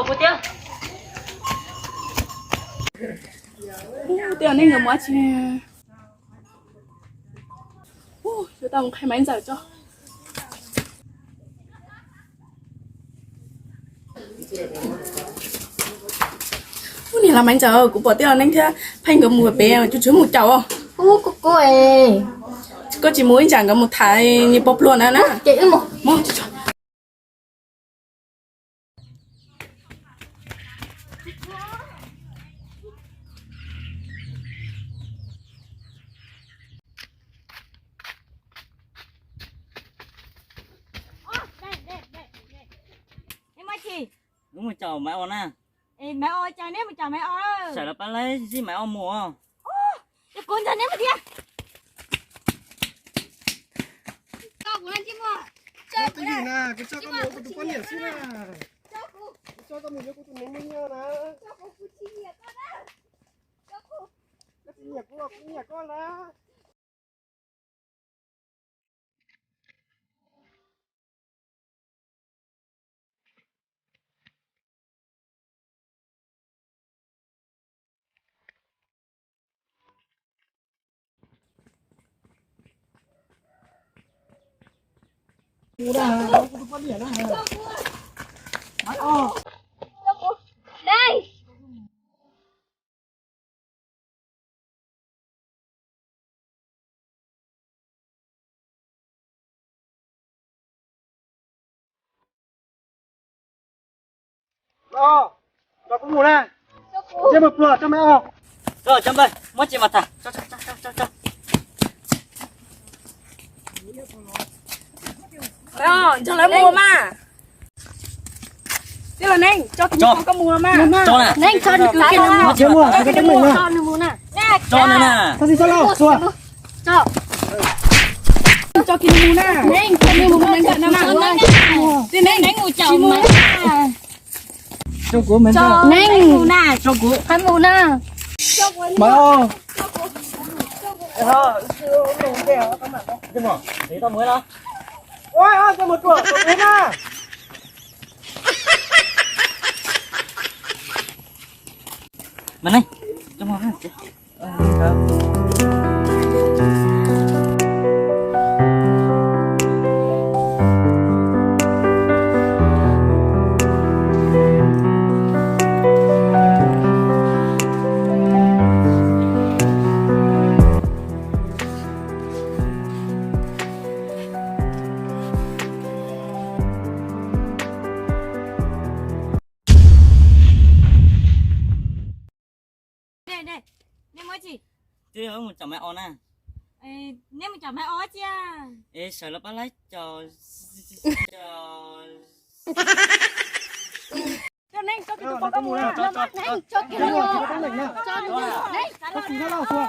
Ua tiag. Ua tiag, nej nkawd mus tsis. Ua, yuav tau mus qhia Maiv Ntxawm tso. Ua, niam laus Maiv Ntxawm, kuv pom tij laug Neej thiab Pheej nkawd mus pem, kuv tsis mus caum. Koj tsis mus ib tsam nkawd mus tham nyias pog pluag na na. Mus caum Maiv Os na. Sawv daws pab laib zib Maiv Os mus. Kuv nrog neb mus thiab. Kuv tso koj mus ua kuv tus poj niam xwb na. Kuv tso koj mus yuav kuv tus nees muaj nyiaj na. Koj tsis nyiam kuv los kuv nyiam koj na. Los, los kuv mus na. Ntsej muag pluag, tso Maiv Os. Tso, tso npawg, muab tsis mas tham. Tso, tso, tso, tso, tso. Nrog lawv mus mas. Tij laug Neej, tso kiag nws mus, koj mus mas. Neej, tso nws mus na. Tso nws na. Tso kiag nws mus na. Neej, tso nws mus na. Tij Neej, Neej mus caum mus. Neej, Neej mus na. Tso kuv, Neej mus na. Tso kuv. Mas, tij laug, tij laug, tij laug, tij laug. Mas Neej, tij laug. Neb mus caum Maiv Os na. Neb mus caum Maiv Os cia. Es sawv los pab laib caum. Tij laug Neej, tso kiag tus poj koj mus na. Tij laug Neej, tso kiag tus poj koj mus na.